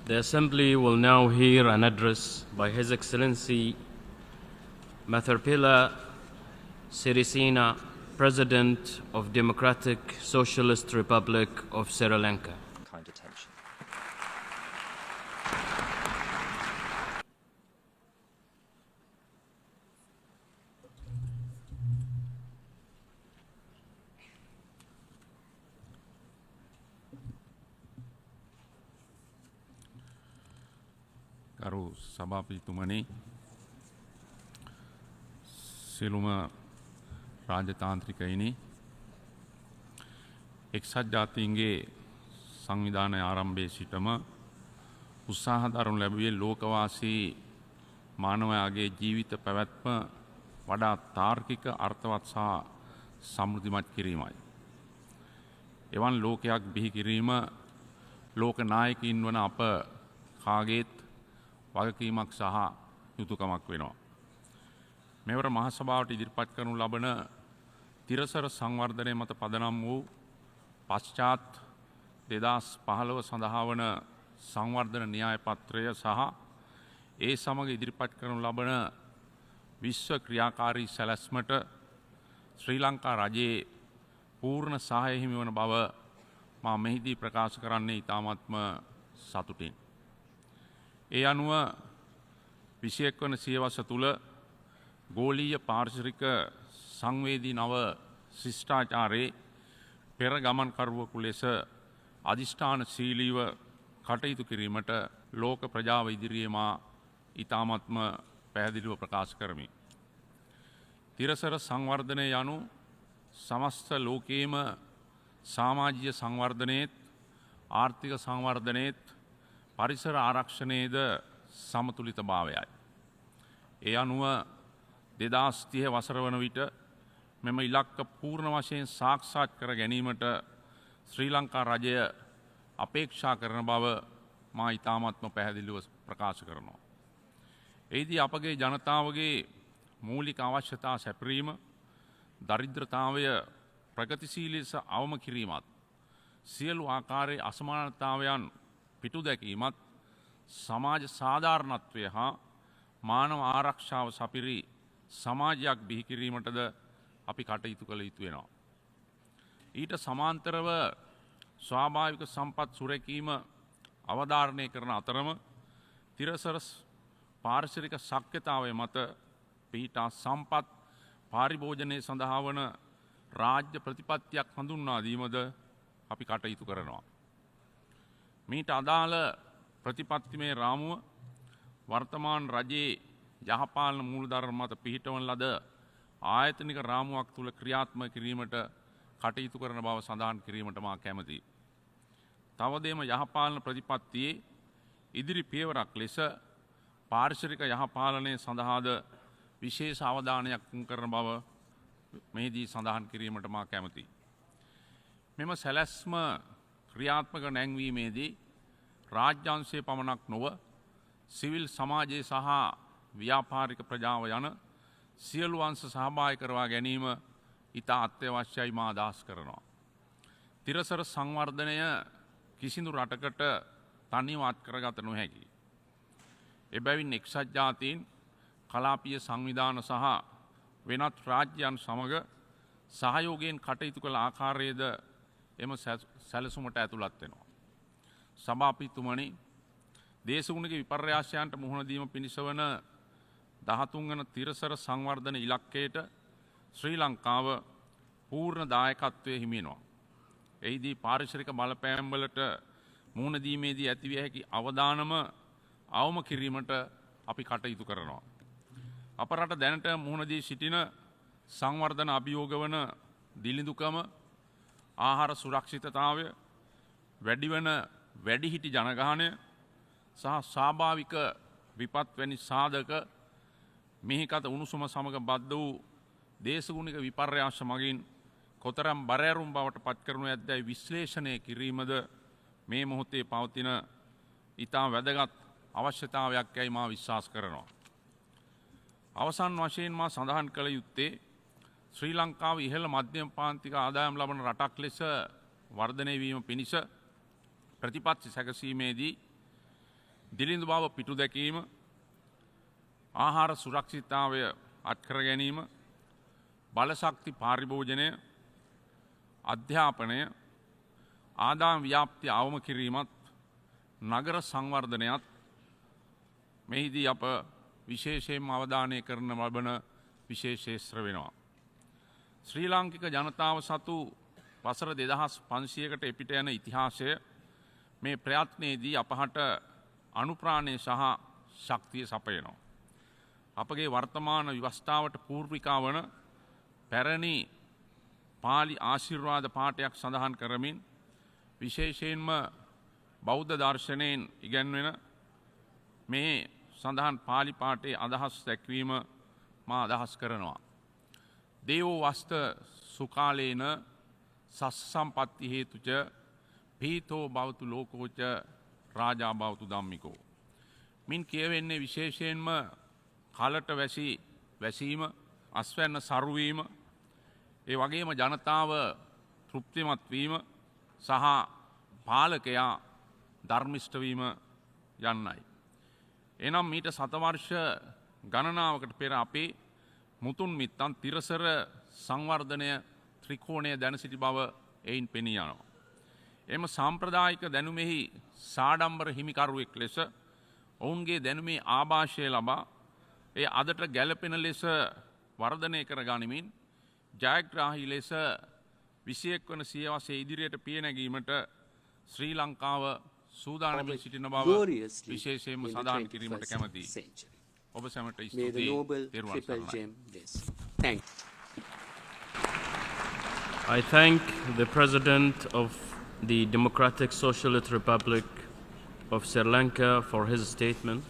The Assembly will now hear an address by His Excellency Maithripala Sirisena, President of Democratic Socialist Republic of Sri Lanka. Kind attention. ගරු සභාපතිතුමනි, සියලුම රාජතාන්ත්‍රිකයිනි, එක්සත් ජාතීන්ගේ සංවිධානය ආරම්භයේ සිටම උත්සාහ දරනු ලැබුවේ ලෝකවාසී මානවයාගේ ජීවිත පැවැත්ම වඩා තාර්කික, අර්ථවත් සහ සමෘද්ධිමත් කිරීමයි. එවන් ලෝකයක් බිහි කිරීම ලෝක නායකයින් වන අප කාගේත් වගකීමක් සහ යුතුකමක් වෙනවා. මෙවර මහසභාවට ඉදිරිපත් කරනු ලබන තිරසර සංවර්ධනය මත පදනම් වූ පශ්චාත් 2015 සඳහා වන සංවර්ධන න්‍යාය පත්‍රය සහ ඒ සමග ඉදිරිපත් කරනු ලබන විශ්ව ක්‍රියාකාරී සැලැස්මට ශ්‍රී ලංකා රජයේ පූර්ණ සහාය හිමි වන බව මා මෙහිදී ප්‍රකාශ කරන්නේ ඉතාමත්ම සතුටින්. ඒ අනුව 21 වන සියවස තුළ ගෝලීය පාරිසරික සංවේදී නව ශිෂ්ටාචාරයේ පෙර ගමන්කරුවෙකු ලෙස අධිෂ්ඨානශීලීව කටයුතු කිරීමට ලෝක ප්‍රජාව ඉදිරියේ මා ඉතාමත්ම පැහැදිලිව ප්‍රකාශ කරමි. තිරසර සංවර්ධනය යනු සමස්ත ලෝකයේම සමාජීය සංවර්ධනයේත් ආර්ථික සංවර්ධනයේත් පරිසර ආරක්ෂණයේද සමතුලිතභාවයයි. ඒ අනුව 2030 වසර වන විට මෙම ඉලක්ක පූර්ණ වශයෙන් සාක්ෂාත් කර ගැනීමට ශ්‍රී ලංකා රජය අපේක්ෂා කරන බව මා ඉතාමත්ම පැහැදිලිව ප්‍රකාශ කරනවා. එහිදී අපගේ ජනතාවගේ මූලික අවශ්‍යතා සැපරීම, දරිද්‍රතාවය ප්‍රගතිශීලී ලෙස අවම කිරීමත්, සියලු ආකාරයේ අසමානතාවයන් පිටු දැකීමත්, සමාජ සාධාරණත්වය හා මානව ආරක්ෂාව සපිරි සමාජයක් බිහි කිරීමටද අපි කටයුතු කළ යුතු වෙනවා. ඊට සමාන්තරව ස්වාභාවික සම්පත් සුරැකීම අවධාරණය කරන අතරම තිරසර පාරිසරික ශක්්‍යතාවය මත පිහිටා සම්පත් පාරිභෝජනය සඳහා වන රාජ්‍ය ප්‍රතිපත්තියක් හඳුන්වා දීමද අපි කටයුතු කරනවා. මීට අදාළ ප්‍රතිපත්තිමය රාමුව වර්තමාන රජයේ යහපාලන මූලධර්ම මත පිහිටවන ලද ආයතනික රාමුවක් තුළ ක්‍රියාත්මක කිරීමට කටයුතු කරන බව සඳහන් කිරීමට මා කැමතියි. තවදේම යහපාලන ප්‍රතිපත්තියේ ඉදිරි පියවරක් ලෙස පාරිසරික යහපාලනය සඳහාද විශේෂ අවධානයක් යොමු කරන බව මෙහිදී සඳහන් කිරීමට මා කැමතියි. මෙම සැලැස්ම ක්‍රියාත්මක නැංවීමේදී රාජ්‍යංශය පමණක් නොව සිවිල් සමාජය සහ ව්‍යාපාරික ප්‍රජාව යන සියලු අංශ සහභාගී කරවා ගැනීම ඉතා අත්‍යවශ්‍යයි මා අදහස් කරනවා. තිරසර සංවර්ධනය කිසිදු රටකට තනිව අත් කරගත නොහැකි. එබැවින් එක්සත් ජාතීන් කලාපීය සංවිධාන සහ වෙනත් රාජ්‍යයන් සමග සහයෝගයෙන් කටයුතු කළ ආකාරයේද එම සැලසුමට ඇතුළත් වෙනවා. සභාපතිතුමනි, දේශගුණික විපර්යාසයන්ට මුහුණ දීම පිණිස වන 13 වන තිරසර සංවර්ධන ඉලක්කයට ශ්‍රී ලංකාව පූර්ණ දායකත්වය හිමිවෙනවා. එහිදී පාරිසරික බලපෑම් වලට මුහුණ දීමේදී ඇතිවිය හැකි අවදානම අවම කිරීමට අපි කටයුතු කරනවා. අප රට දැනට මුහුණ දී සිටින සංවර්ධන අභියෝග වන දිලිඳුකම, ආහාර සුරක්ෂිතතාවය, වැඩිවන වැඩිහිටි ජනගහනය සහ ස්වාභාවික විපත් වැනි සාධක මෙහිකත උණුසුම සමග බද්ධ වූ දේශගුණික විපර්යාස මගින් කොතරම් බරෑරුම් බවට පත් කරනු ඇද්දැයි විශ්ලේෂණය කිරීමද මේ මොහොතේ පවතින ඉතා වැදගත් අවශ්‍යතාවයක් යැයි මා විශ්වාස කරනවා. අවසන් වශයෙන් මා සඳහන් කළ යුත්තේ ශ්‍රී ලංකාව ඉහළ මධ්‍යම පාන්තික ආදායම් ලබන රටක් ලෙස වර්ධනය වීම පිණිස ප්‍රතිපත්ති සැකසීමේදී දිලිඳු බව පිටු දැකීම, ආහාර සුරක්ෂිතතාවය අත්කර ගැනීම, බලශක්ති පාරිභෝජනය, අධ්‍යාපනය, ආදායම් ව්‍යාප්තිය අවම කිරීමත් නගර සංවර්ධනයත් මෙහිදී අප විශේෂයෙන්ම අවධානය කරන ලබන විශේෂ ක්ෂේත්‍ර වෙනවා. ශ්‍රී ලාංකික ජනතාව සතු වසර 2500කට එපිට යන ඉතිහාසය මේ ප්‍රයත්නයේදී අපහට අනුප්‍රාණය සහ ශක්තිය සපයනවා. අපගේ වර්තමාන ව්‍යවස්ථාවට පූර්විකා වන පැරණි පාලි ආශිර්වාද පාඨයක් සඳහන් කරමින්, විශේෂයෙන්ම බෞද්ධ දර්ශනයෙන් ඉගැන්වෙන මේ සඳහන් පාලි පාඨයේ අදහස් දැක්වීම මා අදහස් කරනවා. දේවෝ වස්ත සුකාලේන සස්ස සම්පත්ති හේතුච පීතෝ භවතු ලෝකෝච රාජා භවතු ධම්මිකෝ. මින් කියවෙන්නේ විශේෂයෙන්ම කලට වැසි වැසීම, අස්වැන්න සරුවීම, ඒ වගේම ජනතාව තෘප්තිමත් වීම සහ පාලකයා ධර්මිෂ්ඨ වීම යන්නයි. එනම් මීට සතවර්ෂ ගණනාවකට පෙර අපේ මුතුන් මිත්තන් තිරසර සංවර්ධනය ත්‍රිකෝණය දැන සිටි බව එයින් පෙනී යනවා. එම සාම්ප්‍රදායික දැනුමෙහි සාඩම්බර හිමිකරුවෙක් ලෙස ඔවුන්ගේ දැනුමේ ආభాෂය ලබා එය අදට ගැලපෙන ලෙස වර්ධනය කර ගනිමින් ජයග්‍රාහී ලෙස 21 වන සියවසේ ඉදිරියට පිය නැගීමට ශ්‍රී ලංකාව සූදානමින් සිටින බව gloriously විශේෂයෙන්ම in the සඳහන් කිරීමට 21st කැමැතියි. century. ඔබ සැමට May the ස්තුතියි. noble තෙරුවන් triple සරණයි. gem bless. Thank I thank the President of the Democratic Socialist Republic of Sri Lanka for his statement.